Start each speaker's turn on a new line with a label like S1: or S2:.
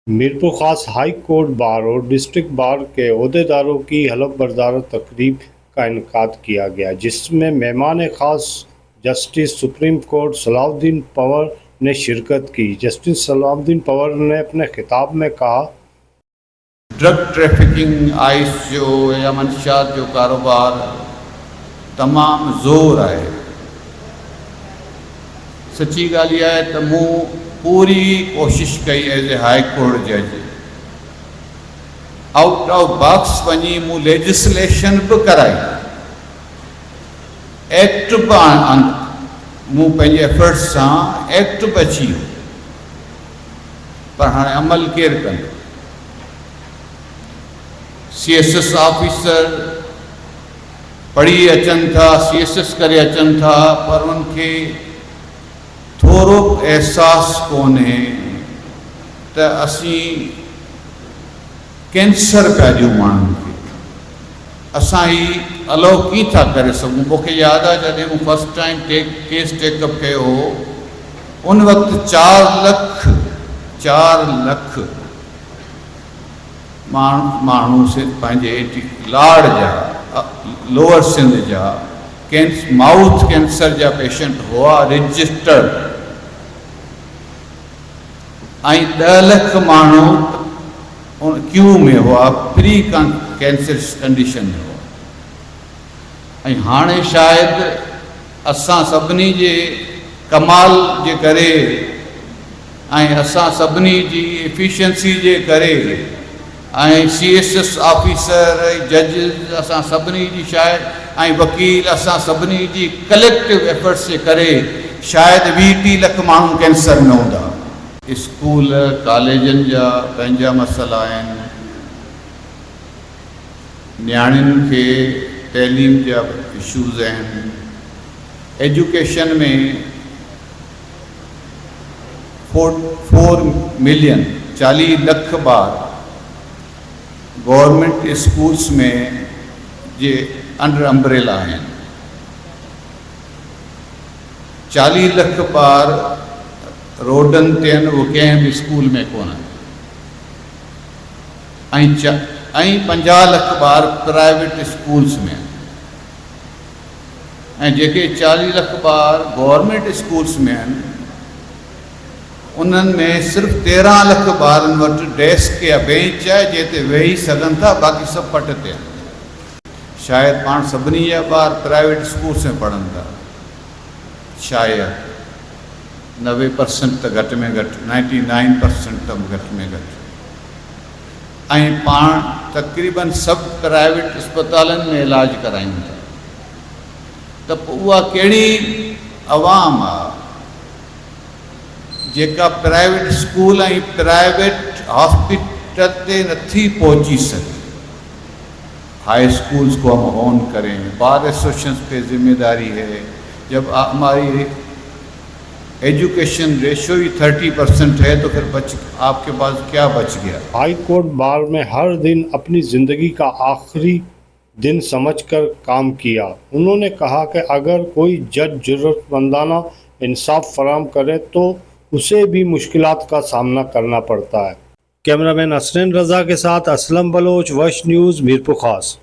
S1: Mirpur Khas high court bar और district bar के अहदेदारों की हलफ बरदार तकरीब का इनकाद किया गया, जिसमें मेहमान ख़ास justice supreme court Salahuddin Panwar ने शिरकत की। जस्टिस सलाउद्दीन पंवर ने अपने खिताब में कहा,
S2: ड्रग ट्रैफिकिंग, आइस जो या मंशियात जो कारोबार तमामु ज़ोर आहे। सची ॻाल्हि इहा आहे त मूं पूरी कोशिश कई एज़ ए हाई कोर्ट जज, आउट ऑफ बॉक्स वञी मूं लेजिस्लेशन बि कराई, एक्ट बि मूं पंहिंजे एफर्ट्स सां एक्ट बि अची वियो, पर हाणे अमल केरु कंदो? सी एस एस ऑफिसर पढ़ी अचनि था, सी एस एस करे अचनि था, पर उनखे थोरो बि अहसासु कोन्हे त असीं कैंसर पिया ॾियूं माण्हुनि खे। असां ही अलाउ कीअं था करे सघूं? मूंखे यादि आहे, जॾहिं मूं first time case take up कयो हो, उन वक़्तु 4 लख माण्हू पंहिंजे लाड़ जा, लोअर सिंध जा माउथ कैंसर जा पेशेंट हुआ रजिस्टर्ड ऐं 10 लख माण्हू क्यू में हुआ, प्री कैंसर कंडीशन में हुआ। ऐं हाणे शायदि असां सभिनी जे कमाल जे करे ऐं असां सभिनी जी एफिशिएंसी जे करे ऐं सी एस एस ऑफिसर ऐं जज, असां सभिनी जी शायदि ऐं वकील, असां सभिनी जी कलेक्टिव एफर्ट्स जे करे शायदि 20-30 लख माण्हू कैंसर में हूंदा। स्कूल कॉलेजनि जा पंहिंजा मसइला आहिनि, नियाणियुनि खे तइलीम जा इशूज़ आहिनि। एजुकेशन में 4 मिलियन, 40 लख ॿार गवर्नमेंट स्कूल्स में जे अंडर अम्ब्रेला आहिनि। 40 लख ॿार रोडनि ते आहिनि, उहे कंहिं बि स्कूल में कोन आहिनि ऐं 50 लख ॿार प्राइवेट स्कूल्स में आहिनि। ऐं जेके 40 लख ॿार गवर्नमेंट स्कूल्स में आहिनि, उन्हनि में सिर्फ़ु 13 लख ॿारनि वटि डेस्क या बेंच आहे जंहिं ते वेही सघनि था, बाक़ी सभु पट ते आहिनि। शायदि पाण सभिनी जा ॿार प्राइवेट स्कूल्स में पढ़नि था, शायदि 90% त घटि में घटि, 99% त घटि में घटि, ऐं पाण तक़रीबन सभु प्राइवेट अस्पतालनि में इलाज करायूं था, त पोइ उहा कहिड़ी अवाम आहे जेका प्राइवेट स्कूल ऐं प्राइवेट हॉस्पिटल ते नथी पहुची सघे? हाई स्कूल्स को हम ओन करें, बार एसोसिएशन पे जिम्मेदारी है। जब हमारी एजुकेशन रेशो ही 30% है तो फिर बच आपके पास क्या बच गया?
S1: हाई कोर्ट बार में हर दिन अपनी ज़िंदगी का आखिरी दिन समझकर काम किया। उन्होंने कहा कि अगर कोई जज जरूरतमंदाना इंसाफ फराहम करे तो उसे भी मुश्किलात का सामना करना पड़ता है। कैमरामैन हसनैन रज़ा के साथ असलम बलोच, वश न्यूज़, मीरपुर खास।